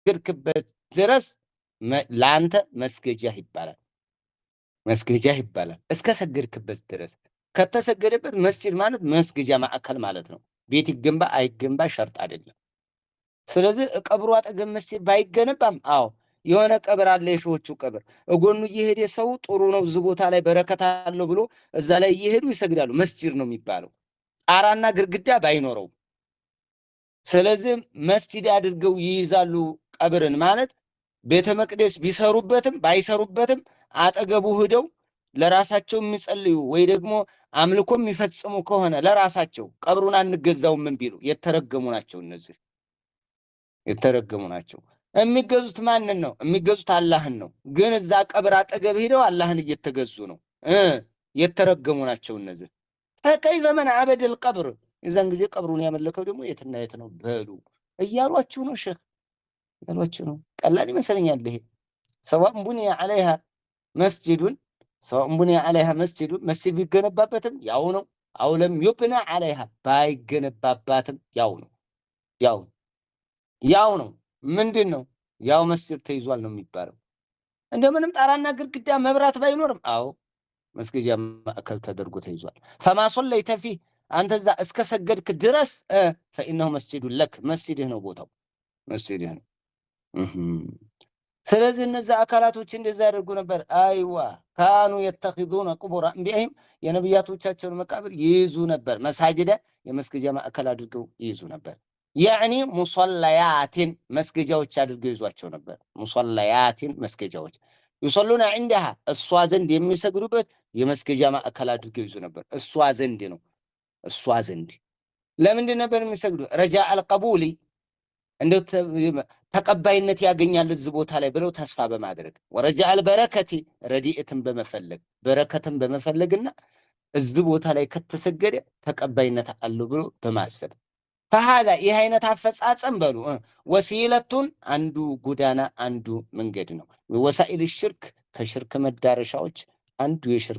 እስከሰገድክበት ድረስ ለአንተ መስገጃህ ይባላል። መስገጃህ ይባላል። እስከሰገድክበት ድረስ። ከተሰገደበት መስጂድ ማለት መስገጃ ማዕከል ማለት ነው። ቤት ይገንባ አይገንባ ሸርጥ አይደለም። ስለዚህ ቀብሩ አጠገብ መስጂድ ባይገነባም፣ አዎ የሆነ ቀብር አለ፣ የሺዎቹ ቀብር እጎኑ እየሄደ ሰው ጥሩ ነው እዚህ ቦታ ላይ በረከት አለው ብሎ እዛ ላይ እየሄዱ ይሰግዳሉ። መስጂድ ነው የሚባለው ጣራና ግድግዳ ባይኖረውም። ስለዚህ መስጂድ አድርገው ይይዛሉ ቀብርን ማለት ቤተ መቅደስ ቢሰሩበትም ባይሰሩበትም አጠገቡ ሂደው ለራሳቸው የሚጸልዩ ወይ ደግሞ አምልኮ የሚፈጽሙ ከሆነ ለራሳቸው ቀብሩን አንገዛውም ቢሉ የተረገሙ ናቸው። እነዚህ የተረገሙ ናቸው። የሚገዙት ማንን ነው? የሚገዙት አላህን ነው። ግን እዛ ቀብር አጠገብ ሂደው አላህን እየተገዙ ነው። የተረገሙ ናቸው እነዚህ። فكيف من عبد القبر፣ የዛን ጊዜ ቀብሩን ያመለከው ደግሞ የትና የት ነው በሉ እያሏችሁ ነው። ሼህ እያሏችሁ ነው። ቀላል ይመስለኛል ይሄ። سواء بني عليها مسجد، سواء بني عليها مسجد፣ መስጂድ ቢገነባበትም ያው ነው። أو لم يبن عليها ባይገነባባትም ያው ነው። ያው ያው ነው። ምንድን ነው? ያው መስጂድ ተይዟል ነው የሚባለው። እንደምንም ጣራና ግድግዳ መብራት ባይኖርም አዎ መስገጃ ማዕከል ተደርጎ ተይዟል። فما صليت فيه አንተ እዛ እስከ ሰገድክ ድረስ فإنه مسجد لك፣ መስጂድህ ነው፣ ቦታው መስጂድህ ነው። ስለዚህ እነዛ አካላቶች እንደዛ ያደርጉ ነበር። أيوه كانوا يتخذون قبور أنبيائهم የነቢያቶቻቸውን መቃብር ይይዙ ነበር። مساجد የመስገጃ ማዕከል አድርገው ይይዙ ነበር። يعني مصليات መስገጃዎች አድርገው ይዟቸው ነበር። مصليات መስገጃዎች፣ يصلون عندها እሷ ዘንድ የሚሰግዱበት የመስገጃ ማዕከል አድርገው ይዙ ነበር። እሷ ዘንድ ነው። እሷ ዘንድ ለምንድን ነበር የሚሰግዱ? رجاء القبول እንደው ተቀባይነት ያገኛል እዚህ ቦታ ላይ ብለው ተስፋ በማድረግ፣ ورجاء البركة ረዲኤትን በመፈለግ፣ በረከትን በመፈለግና እዚህ ቦታ ላይ ከተሰገደ ተቀባይነት አለው ብሎ በማሰብ። فهذا ይህ አይነት አፈጻጸም በሉ وسيلة አንዱ ጎዳና አንዱ መንገድ ነው። وسائل الشرك ከሽርክ መዳረሻዎች አንዱ የሽርክ